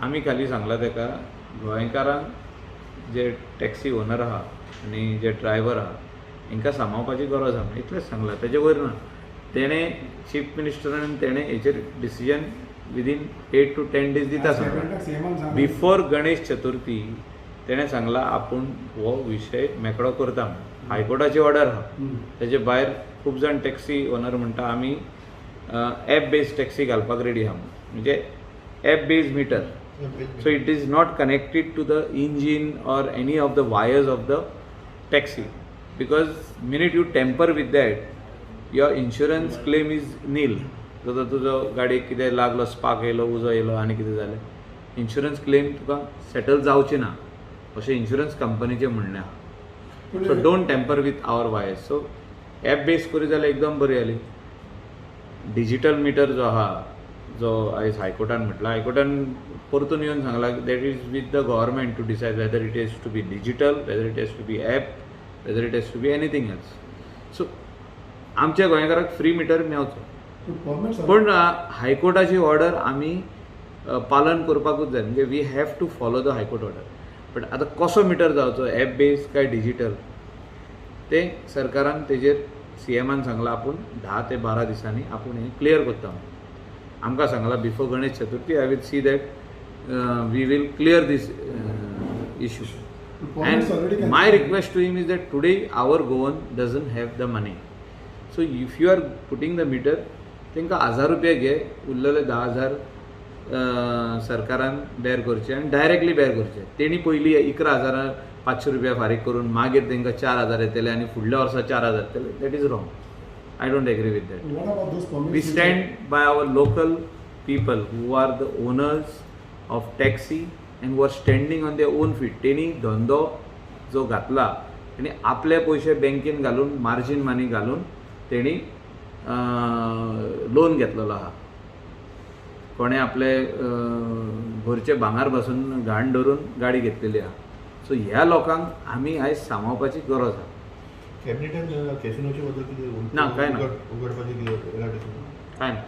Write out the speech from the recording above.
आमी खाली सांगला ताका, गोंयकारांक जे टॅक्सी ओनर आहा आनी जे ड्रायव्हर आहा हांकां सांबाळपाची गरज आहा, इतलेंच सांगलां, तेजे वयर ना. तेणें चीफ मिनिस्टरान तेणें हेचेर decision within 8 to 10 days दिता सांगलां. बिफोर गणेश चतुर्थी तेणें सांगलां आपूण हो विशय मेकळो करता म्हणून. हायकोर्टाची ऑर्डर आहा. तेजे भायर खूब जाण टॅक्सी ओनर म्हणटा आमी एप बेज टॅक्सी घालपाक रेडी आहा, म्हणजे app base meter. So it is not connected to the engine or any of the wires of the taxi, because minute you tamper with that your insurance claim is nil. जर तुजो गाडयेक कितें लागलो, spark येयलो, उजो येयलो आनी कितें जालें, इन्शुरन्स क्लेम तुका सेटल जावची ना अशें इन्शुरन्स कंपनीचें म्हणणें आहा. So don't tamper with our wires. So app base करी जाल्यार एकदम बरी जाली. डिजिटल मिटर जो आहा, जो आयज हायकोर्टान म्हटलां, हायकोर्टान परतून येवन सांगलां that is with the government to decide whether it has to be digital, whether it has to be app, whether it has to be anything else. So आमच्या गोंयकाराक फ्री मिटर मेवचो, पूण हायकोर्टाची ऑर्डर आमी पालन करपाकूच जाय. म्हणजे we have to follow the high court order. But आतां कसो मिटर जावचो, एप बेज काय डिजिटल, तें सरकारान तेजेर सीएमान सांगलां आपूण 10 ते 12 दिसांनी आपूण हें क्लियर करता म्हणून. आमकां सांगलां before Ganesh Chaturthi I will see that we will clear this issue. And my request to him is that today our Goan doesn't have the money. So if you are putting the meter, तांकां 1000 रुपया घे, उरलेले 10,000 सरकारान बेर करचे आनी directly बेर करचे. तेणी पयलीं 11,500 रुपया फारीक करून मागीर तांकां 4,000 येतले आनी फुडल्या वर्सा 4,000 येतले. That is wrong. I don't agree with that. We stand by our local people who are the owners of taxi and who are standing on their own feet. तेणी धंदो जो घातला तेणी आपले पयशे बँकेन घालून, मार्जीन मनी घालून तेणी लोन घेतलेलो आहा. कोणें आपले घरचे भांगर पासून घाण धरून गाडी घेतलेली आहा. सो ह्या लोकांक आमी आयज सांबाळपाची गरज आहा. कॅबिनेटान कॅसिनोचे बद्दल कितें ना, कांय ना. उगडपाचें कितें कांय ना.